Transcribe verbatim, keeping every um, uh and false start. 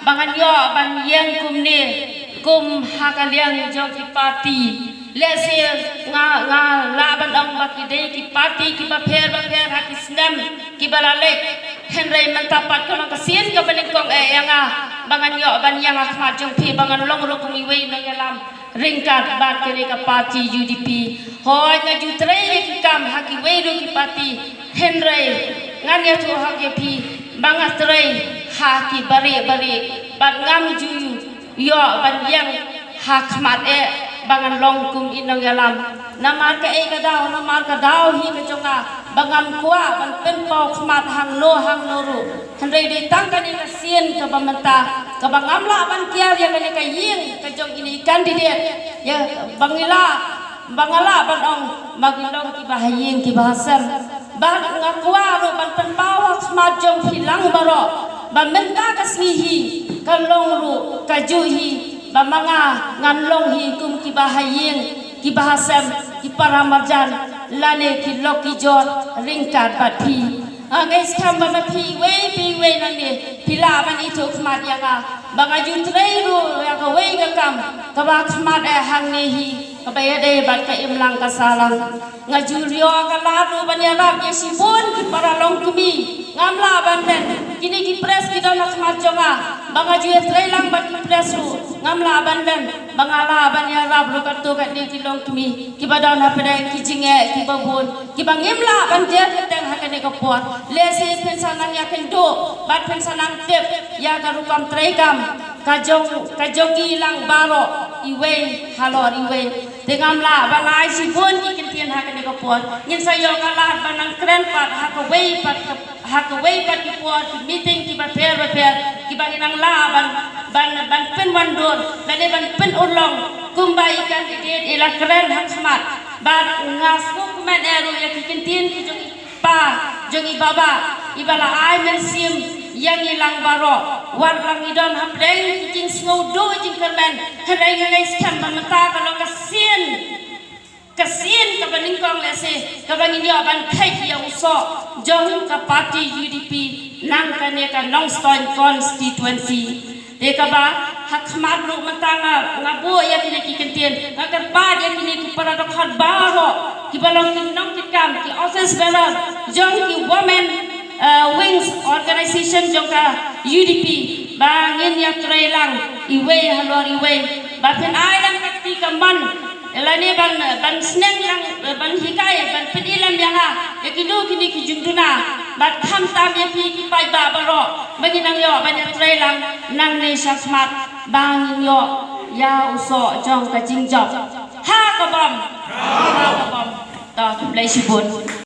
ba ngan ïoh ban ïeng kumne kum ha ka liang jong ki party. Lehse nga, nga lah ban ong ba ki dei ki party kiba pher ba pher ha ki snem kiba la leit. Hynrei mynta pat ka long ka sien kaba nyngkong eh ïa nga ba ngan ïoh ban ïeng ha khmat jong phi ba ngan long ruh kum iwei nongïalam ryngkat bad kane ka party U D P. Hooid, nga ju trei ïa ki kam ha kiwei ruh ki party, hynrei ngan ïathuh hok ïa phi ba nga trei ha ki barieh barieh bad ngam ju ïoh ban ïeng ha khmat eh ba ngan long kum i nongïalam. Namar kaei ka daw, namar ka daw hi ka jong nga ba ngam kwah ban pynpaw khmat hangno hangno ruh. Hynrei dei tang kane ka sien kaba mynta kaba ngam lah ban kiar ïa kane ka ïing ka jong ine i candidate, ïa ba ngi lah, ba nga lah ban ong ba ngi long kiba ha ïing kiba ha sem. Bad nga kwah ruh ban pynpaw ha khmat jong phi lang baroh ba mynta ka sngi hi ka long ruh kajuh hi ba ma nga ngan long hi kum kiba ha ïing kiba ha sem, ki para marjan lane ki lok ki jor ryngkat bad phi. Nga ngeit skhem ba ma phi iwei pa iwei nangne phi lah ban ithuh khmat ïa nga ba nga ju trei ruh ïa kawei ka kam kaba khmat eh hangne hi kaba ïadei bad ka imlang ka sahlang. Nga ju ïoh ka lad ruh ban ïarap ïa shibun ki para longkmie. Ngam lah ban len, kine ki press ki don ha khmat jong nga ba nga ju ïatrei lang bad ki press ruh ngam lah ban len ba nga lah ban ïarap ruh katto katne ki longkmie kiba don hapdeng, ki jingeh kiba bun kiba ngim lah ban jer kyrteng ha kane ka por. Lehse phin sa nang ïakynduh bad phin sa nang tip ïa ka rukom treikam ka jong, ka jong ngi lang baroh iwei halor iwei. Te ngam lah ban ai shibun ki kyntien ha kane ka por. Ngin sa ïoh ka lad ban nang kren pat ha kawei pat ka, ha kawei pat ki por, ki meeting kiba pher ba pher kiba ngin nang lah ban, ban, ban pynwandur lane ban pynurlong kumba i candidate i la kren ha khmat. Bad nga sngewkmen eh ruh ïa ki kyntien ki jong i pa jong i baba iba la ai mynsiem ïa ngi lang baroh. Wat la ngi don hapdeng ki jingsngewduh jingkyrmen, hynrei nga ngeit skhem ba mynta ka long ka sien, ka sien kaba nyngkong lehse kaba ngin ïoh ban kheit ïa u soh jong ka party U D P na kane ka Nongstoiñ constituency. Te kaba ha khmat ruh mynta nga, nga buh ïa kine ki kyntien, nga kyrpad ïa kine ki para dkhot baroh kiba long ki nongkitkam, ki office bearer jong ki women, eh, wings organization jong ka U D P ba ngin ïatrei lang iwei halor iwei ba phin ai lang ka kti ka mon lane ban, ban sneng lang, ban hikai, ban pyni lem ïa nga ïa kino kine ki jingduna. Bad khamtam ïa phi ki paidbah baroh ba ngin nang ïoh ban ïatrei lang nangne shakhmat ba ngin ïoh ïa u soh jong ka jingjop. Ha ka bom. Ha ka bom. To, khublei shibun.